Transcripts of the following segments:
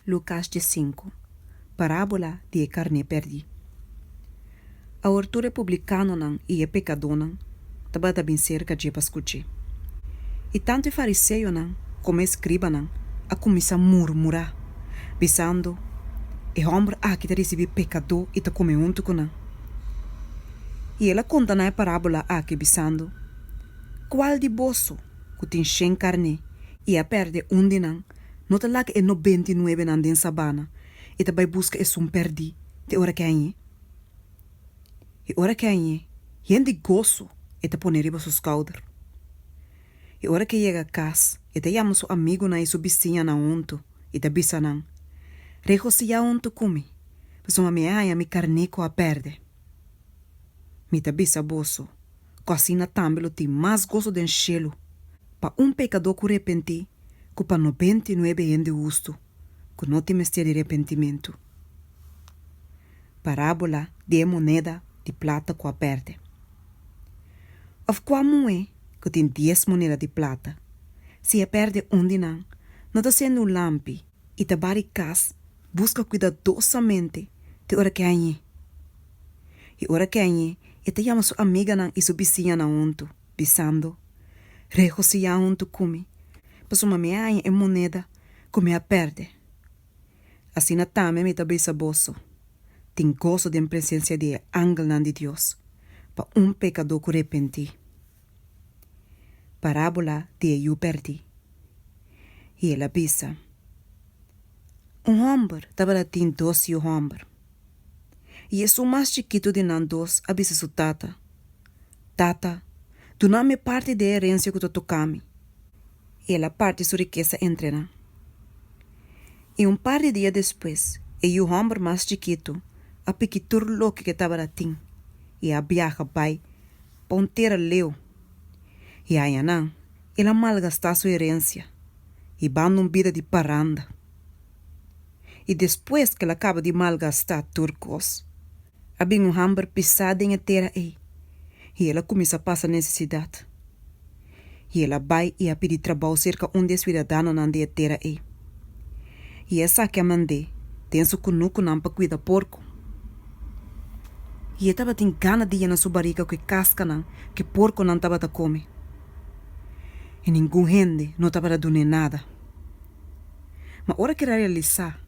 Lukas 15, Parábola di e karné pèrdí. Awor tur e publikanonan i e pekadónan tabata bin serka dje pa skuch'é. I tantu e fariseonan komo e eskribanan a kuminsá murmurá, bisando, E hòmber aki ta risibí pekadó i ta kome huntu ku nan. I el a konta nan e parábola aki, bisando, Kual di boso ku tin shen karné i a pèrdè un di nan, no ta laga e nobentinuebenan den sabana i ta bai buska esun pèrdí te ora ku e hañ'é? I ora ku e hañ'é, yen di goso e ta pone riba su skouder. I ora ku e yega kas, e ta yama su amigunan i su bisiñanan huntu i ta bisa nan, Regosihá huntu ku mi, pasobra mi a haña mi karné ku a pèrdè. Mi ta bisa boso ku asina tambe lo tin mas goso den shelu pa un pekadó ku repentí ku pa 99 hende hustu ku no tin mester di repentimentu. Parábola di e moneda di plata ku a pèrdè. Òf kua muhé ku tin dies moneda di plata, si e pèrdè un di nan, no ta sende un lampi i ta bari kas buska kuidadosamente te ora ku e hañ'é? I ora ku e hañ'é, e ta yama su amiganan i su bisiñanan huntu, bisando, Regosihá huntu ku mi, pasobra mi a haña e moneda ku mi a pèrdè. Asina tambe mi ta bisa boso, tin goso den presensia di e angelnan di Dios pa un pekadó ku repentí. Parábola di e yu pèrdí. I el a bisa, Un hòmber tabata tin dos yu hòmber. I esun mas chikitu di nan dos a bisa su tata, Tata, duna mi parti di e herensia ku ta toka mi. I el a parti su rikesa entre nan. I un par di dia despues, e yu hòmber mas chikitu a piki tur loke ku e tabata tin i a biaha bai pa un tera leu. I ayanan el a malgastá su herensia, hibando un bida di paranda. I despues ku el a kaba di malgastá tur kos, a bin un hamber pisá den e tera ei, i el a kuminsá pasa nesesidat. I el a bai i a pidi trabou serka un di e siudadanonan di e tera ei. I esaki a mand'é den su kunukunan pa kuida porko. I e tabatin gana di yena su barika ku e kaskanan ku e porkonan tabata kome. I ningun hende no tabata dun'é nada. Ma ora ku el a realisá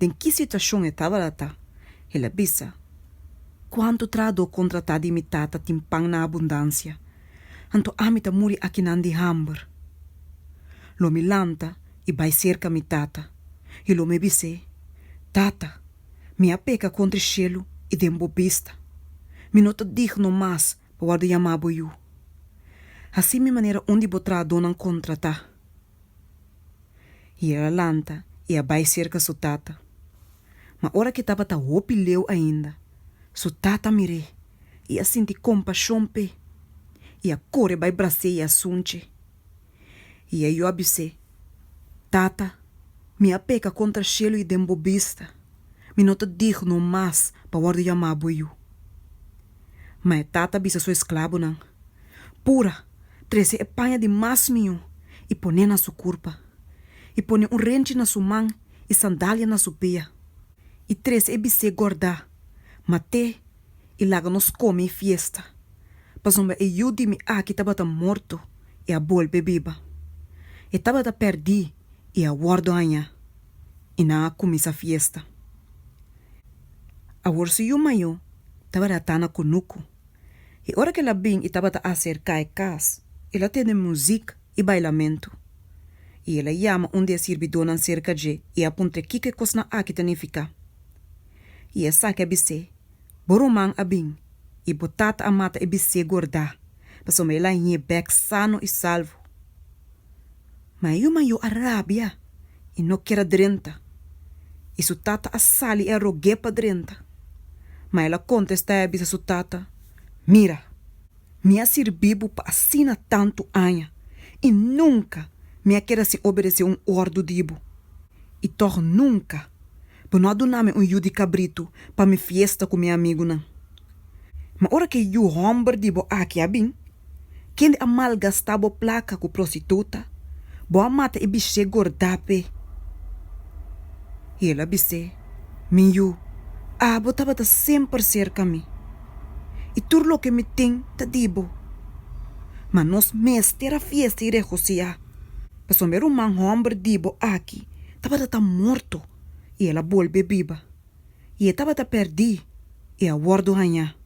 den ki situashon e tabata ta, el a bisa, Kuantu trahadó kontratá di mi tata tin pan na abundansia, anto ami ta muri akinan di hamber! Lo mi lanta i bai serka mi tata, i lo mi bis'é, Tata, mi a peka kontra e shelu i den bo bista. Mi no ta digno mas pa wòrdu yamá bo yu. Hasi mi manera un di bo trahadónan kontratá. I el a lanta i a bai serka su tata. Ma ora ku e tabata hopi leu ainda, su tata mir'é i a sinti kompashon p'e, i a kore bai bras'é i a sunch'e. I e yu a bis'é, Tata, mi a peka kontra shelu i den bo bista, mi no ta digno mas pa wòrdu yamá bo yu. Ma e tata a bisa su esklabonan, Pura, trese e paña di mas mihó i pon'é na su kurpa, i pone un renchi na su man i sandalia na su pia, i trese e bisé gordá, mat'é i laga nos kome i fiesta, pasobra e yu di mi aki tabata morto i a bolbe biba, e tabata pèrdí i a wòrdu hañá. I nan a kuminsá fiesta. Awor su yu mayó tabata ta na kunuku. I ora ku el a bin i tabata aserká e kas, el a tende muzik i bailamentu. I el a yama un di e sirbidónan serka dje i a puntr'é kiko e kosnan aki ta nifiká. I esaki a bis'é, Bo ruman a bin, i bo tata a mata e bisé gordá, pasobra el a hañ'é bèk sano i salvo. Ma e yu mayó a rabia i no kier a drenta. I su tata a sali i a rog'é pa drenta. Ma el a kontestá i a bisa su tata, Mira, mi a sirbí bo pa asina tantu aña i nunka mi a keda sin obedesé un òrdu di bo. I tòg nunka bo no a duna mi un yu di kabritu pa mi fiesta ku mi amigunan. Ma ora ku e yu hòmber di bo aki a bin, Kende a malgastá bo plaka ku prostituta? Bo a mata e bishé gordá p'e. I el a bis'é, Mi yu, abo tabata semper serka mi, i tur loke mi tin ta di bo. Ma nos mester a fiesta i regosihá, pasobra e ruman hòmber di bo aki tabata ta morto i el a bolbe biba, i e tabata pèrdí i a wòrdu hañá.